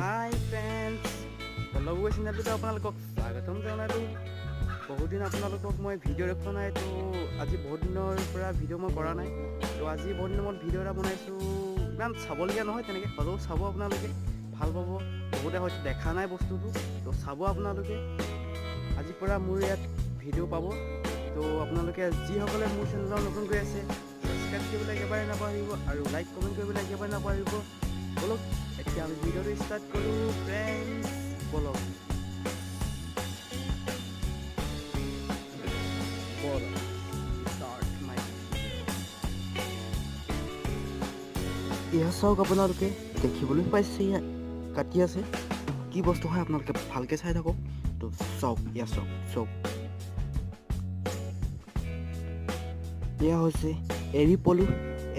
হাই friends, Pallav চেনেলটোতে আপোনালোকক স্বাগতম জনালোঁ। বহুত দিন আপোনালোকক মই ভিডিঅ' দেখুওৱা নাই, তো আজি বহুত দিনৰ পৰা ভিডিঅ' মই কৰা নাই। তো আজি বহুত দিনৰ মূৰত ভিডিঅ' এটা বনাইছোঁ। ইমান চাবলগীয়া নহয় তেনেকৈ, হ'লেও চাব আপোনালোকে, ভাল পাব। বহুতে হয়তো দেখা নাই বস্তুটো, তো চাব আপোনালোকে। আজিৰ পৰা মোৰ ইয়াত ভিডিঅ' পাব। তো আপোনালোকে যিসকলে মোৰ চেনেলত নতুনকৈ আছে, ছাবস্ক্ৰাইব কৰিবলৈ একেবাৰে নাপাহৰিব আৰু লাইক কমেণ্ট কৰিবলৈ একেবাৰে নাপাহৰিব। ব'লক, এতিয়া আমি ভিডিঅ'টো ষ্টাৰ্ট কৰোঁ ফ্ৰেণ্ডছ, ব'লক ব'লক, ষ্টাৰ্ট মাই। এয়া চাওক, আপোনালোকে দেখিবলৈ পাইছে, ইয়াত কাটি আছে। কি বস্তু হয় আপোনালোকে ভালকৈ চাই থাকক। তো চাওক, এয়া চাওক চাওক, এয়া হৈছে এৰী পলু।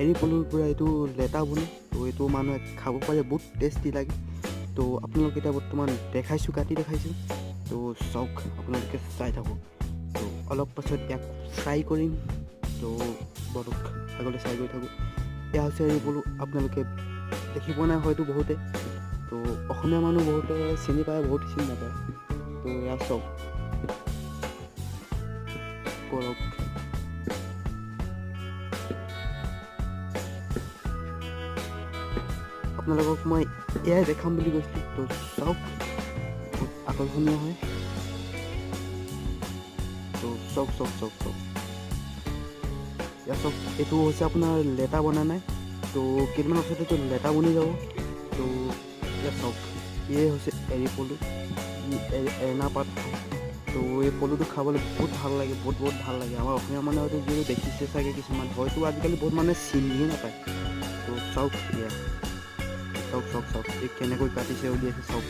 এৰী পলুৰ পৰা এইটো লেটা বনে। তো এইটো মানুহে খাব পাৰে, বহুত টেষ্টি লাগে। তো আপোনালোকে এতিয়া বৰ্তমান দেখাইছোঁ, কাটি দেখাইছোঁ। তো চাওক, আপোনালোকে চাই থাকক। তো অলপ পাছত ইয়াক ফ্ৰাই কৰিম। তো বলক, আগলৈ চাই গৈ থাকোঁ। এয়া হৈছে এৰী পলু। আপোনালোকে দেখি পোৱা নাই হয়তো বহুতে। তো অসমীয়া মানুহ বহুতে চিনি পায়, বহুত চিনি নাপায়। তো এয়া চাওক, বলক। আপোনালোকক মই এয়াই দেখাম বুলি কৈছিলোঁ। তো চাওক, বহুত আকৰ্ষণীয় হয়। তো চাওক চাওক চাওক চাওক, এয়া চাওক, এইটো হৈছে আপোনাৰ লেটা বনা নাই। তো কেইদিনমানৰ পাছত এইটো লেটা বনি যাব। তো এয়া চাওক, এয়ে হৈছে এৰী পলু। ই এৰেনা পাত খায়। তো এই পলুটো খাবলৈ বহুত ভাল লাগে, বহুত বহুত ভাল লাগে। আমাৰ অসমীয়া মানুহে হয়তো যিহেতু দেখিছে চাগে কিছুমান, হয়তো আজিকালি বহুত মানুহে চিনিয়ে নাপায়। তো চাওক, এয়া চাওক চাওক চাওক, এই কেনেকৈ কাটিছে, উলিয়াইছে, চাওক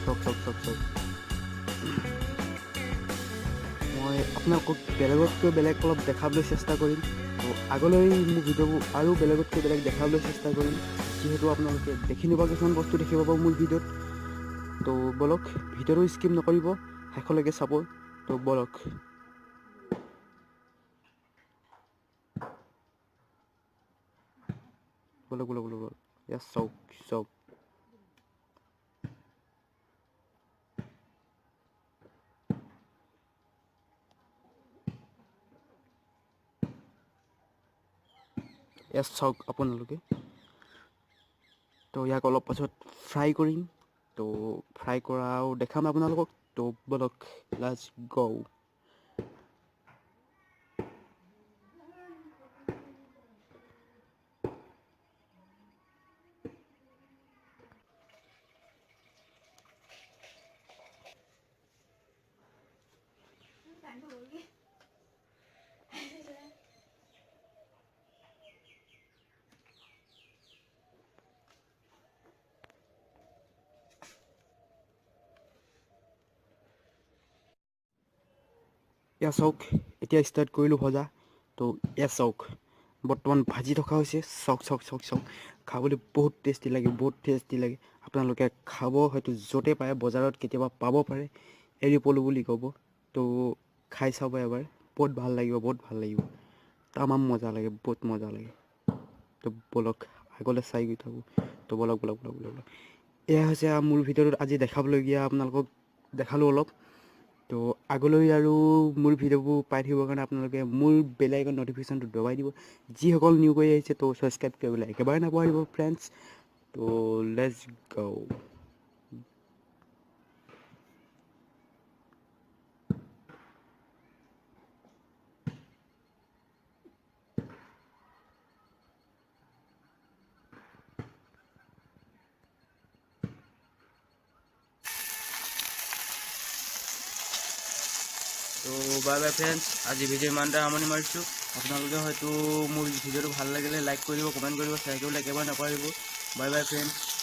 চাওক চাওক চাওক চাওক। মই আপোনালোকক বেলেগতকৈ বেলেগ অলপ দেখাবলৈ চেষ্টা কৰিম। তো আগলৈ মোৰ ভিডিঅ'বোৰ আৰু বেলেগতকৈ বেলেগ দেখাবলৈ চেষ্টা কৰিম, যিহেতু আপোনালোকে দেখি নোপোৱা কিছুমান বস্তু দেখিব পাব মোৰ ভিডিঅ'ত। তো ব'লক, ভিডিঅ'টো স্কিপ নকৰিব, শেষলৈকে চাব। তো ব'লক। ব'লক ব'লক ব'লক ব'লক, ইয়াত চাওক চাওক। ইয়াত চাওক আপোনালোকে। তো ইয়াক অলপ পাছত ফ্ৰাই কৰিম। তো ফ্ৰাই কৰাও দেখাম আপোনালোকক। তো ব'লক, let's গ'। এয়া চাওক, এতিয়া ষ্টাৰ্ট কৰিলোঁ ভজা। তো এয়া চাওক, বৰ্তমান ভাজি থকা হৈছে। চাওক চাওক চাওক চাওক, খাবলৈ বহুত টেষ্টি লাগে, বহুত টেষ্টি লাগে। আপোনালোকে খাব, হয়তো য'তে পায়, বজাৰত কেতিয়াবা পাব পাৰে, এৰী পলু বুলি ক'ব। তো খাই চাব এবাৰ, বহুত ভাল লাগিব, বহুত ভাল লাগিব, তামাম মজা লাগে, বহুত মজা লাগে। তো ব'লক, আগলৈ চাই গৈ থাকোঁ। তো ব'লক ব'লক ব'লক ব'লক ব'লক। এয়া হৈছে মোৰ ভিডিঅ'টোত আজি দেখাবলগীয়া, আপোনালোকক দেখালোঁ অলপ। তো আগলৈ আৰু মোৰ ভিডিঅ'বোৰ পাই থাকিবৰ কাৰণে আপোনালোকে মোৰ বেল আইকন ন'টিফিকেশ্যনটো দবাই দিব। যিসকল নিউ কৰি আহিছে, তো ছাবস্ক্ৰাইব কৰিবলৈ একেবাৰে নাপাহৰিব ফ্ৰেণ্ডছ। তো let's গ'। তো বাই বাই ফ্ৰেণ্ডছ, আজি ভিডিঅ' ইমানতে সামৰণি মাৰিছোঁ। আপোনালোকে হয়তো মোৰ ভিডিঅ'টো ভাল লাগিলে লাইক কৰিব, কমেণ্ট কৰিব, শ্বেয়াৰ কৰিবলৈ একেবাৰে নাপাহৰিব। Bye bye friends.